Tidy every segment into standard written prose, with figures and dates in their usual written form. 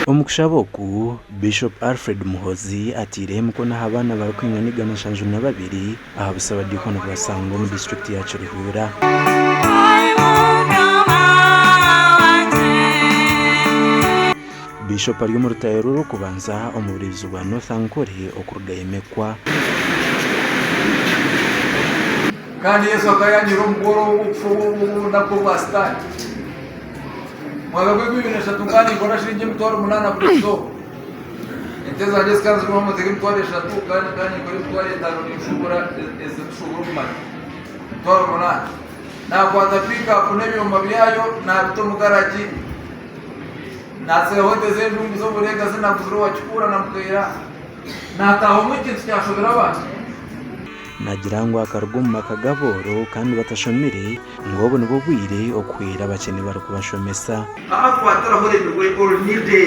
Omu kushaba oku, Bishop Alfred Muhoozi ataireho emikono aha baana barikwingana 172 aha busabadiikoni bwa Sango omu disiturikiti ya Kiruhura. Bishop ari omu rutaayo rwe rw'okubanza omu bureebizi bwa North Ankole okuruga yemekwa. Kandi Yesu akayanyira omu bworo obw'okufa obw'obunaku obwa Sitaane. Mwaka gw'enkumi ibiri na ishatu nkaba ninkora shiringi 800 buri izooba. Ente zangye zikaba nizigurwa omu 3000 kandi nkaba ninkora 5000 ninshuubura ezirikushuubura omu maju. 800. Naakwata piikapu n'ebyoma byayo naabita omu garagi. Naatsigaho ente z'enjungu z'obureega zi naaguzire owa Kikuura na Mukeera. Naataaha omu ekintu kyashobera abantu. Naagira ngu akaruga omu maka g'abooro kandi batashomire, ngu obu nibwo bwire okuhwera abakyene barikubashomesa. Ahakukwatiraho oremirwe orinide.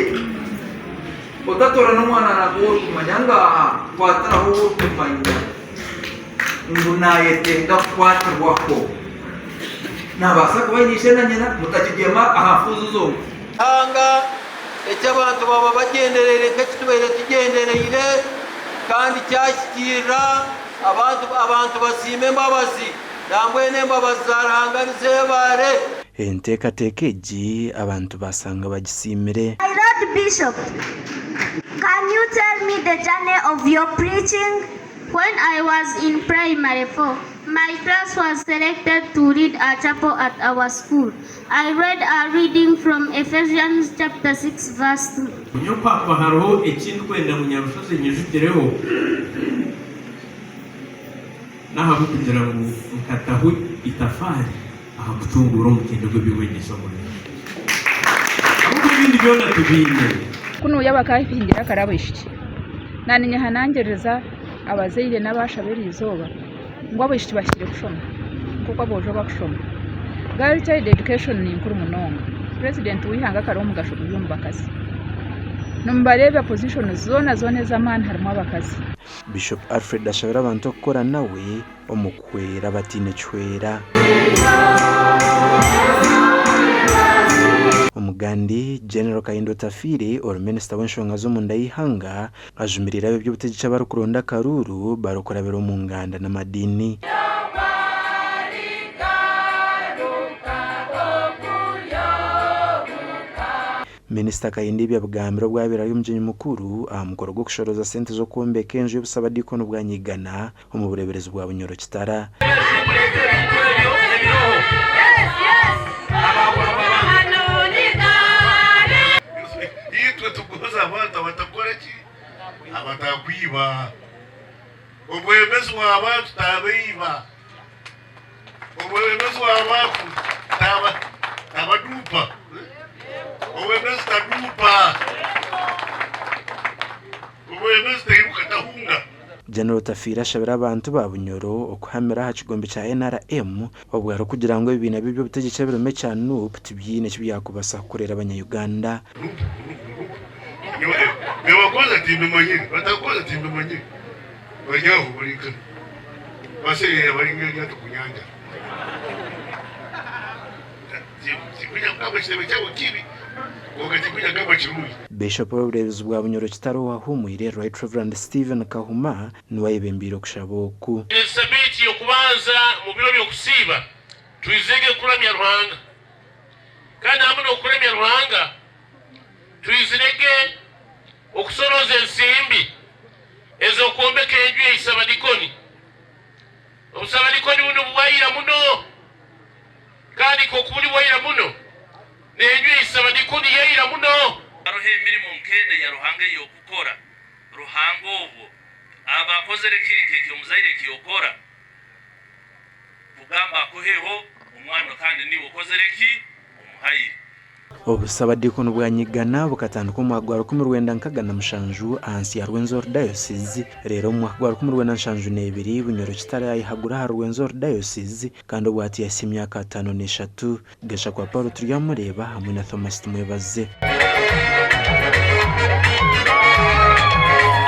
Otatoorana omwana nanka ou orikumanya ngaaha, kwatiraho ou orikumanya ngu naayetenga kukwatirwaho. Naabaasa kuba aine ishe na nyina, mutakigyema aha nfuuzi zonka. Ruhanga eki abantu baba bagyendereire nk'eki tubaire tugyendereire kandi kyahikiirira, abantu abantu basiima embabazi. Nambwenu embabazi za Ruhanga nizebaare. Enteekateeka egi abantu baasanga bagisiimire. My Lord Bishop, can you tell me the journey of your preaching? When I was in primary four, my class was selected to lead a chapel at our school. I read a reading from Ephesians chapter 6 verse 2. Nyowe ku hakuba hariho eki ndikwenda ngu Nyarushozi enyijukireho, n'ahabw'okugira ngu nkataho itafaari aha kutunguura omutindo gw'eby'obwegyese omuri Uganda. Ahabw'okuba ebindi byona tubiine. Kunu yaaba akaahingira kare abaishiki. Naninyehanangiriza abazaire n'abashaba eriizooba ngu abaishiki bahikire kushoma nk'oku aboojo bakushoma. Girl child education ni nkuru munonga. Purezidenti w'eihanga akareeba omugasho guri omu bakazi. Nimubareeba position zoona zoona ez'amaani harimu abakazi. Bishop Alfred ashabire abantu okukora nawe omu kuhwera abataine kihwera. Omugandi, General Kahinda Otafiire ori minisita w'enshonga z'omunda y'eihanga ajumiriire ab'eby'obutegyeki abarikuronda akaruuru barikurabira omu nganda n'amadiini. Minisita Kahinda ebi abigambire obu abaire ari omugyenyi mukuru aha mukoro gw'okushorooza sente z'okwombeka enju y'obusabadiikoni bwa Nyigana omu bureeberezi bwa Bunyoro Kitara. Itwe tugonza abantu abatakora ki? Abatakwiba. Omwebembezi w'abantu taabaiba. Omwebembezi w'abantu taaba tabaduupa. Omwebembezi taduupa. Omwebembezi tairuka tahunga. General Otafiire ashabire abantu ba Bunyoro okuhamira aha kigombe kya NRM obwo arikugira ngu ebibiina by'eby'obutegyeki ebirimu ekya Nup tibyine eki byakubasa kukorera abanya-Uganda. Nup, nup, nup. Nyowe timbimanyire, batakubaza timbimanyire. Bari aho bari nka basereera bari nk'eryato ku nyanja. Tinkwija kugamba ekitebe kyabo kibi, kwonka tinkwija kugamba kirungi. Bishop w'obureebezi bwa Bunyoro Kitara owahumwire, Right Reverend Stephen Kahuma niwe ayebembeire okushaba oku. Esabiiti y'okubanza mu biro by'okusiiba twizege kuramya Ruhanga, kandi hamwe n'okuramya Ruhanga twizirege okusorooza ensimbi ez'okwombeka enju ya Isabadikoni. Obusabadikoni bunu bwaira muno, kandi nk'oku buli bwaira muno, n'enju ya Isabadikoni yaira muno. Haroho emirimo nk'enu eya Ruhanga ey'okukora, Ruhanga obwo aba akozere kiri nk'eky'omuzaire eky'okora, kugamba akuheho omwana kandi niiwe okozere ki? Omuhaire. Obusabadiikoni bwa Nyigana bukatandika omu mwaka gwa 1967 ahansi ya Rwenzori Diocese, reero omu mwaka gwa 1972 Bunyoro Kitara yayehagura ahari Rwenzori Diocese kandi obwo hati yahitsya emyaka 53. Gashakwa Paul Turyamureeba hamwe na Thomas Tumwebaze.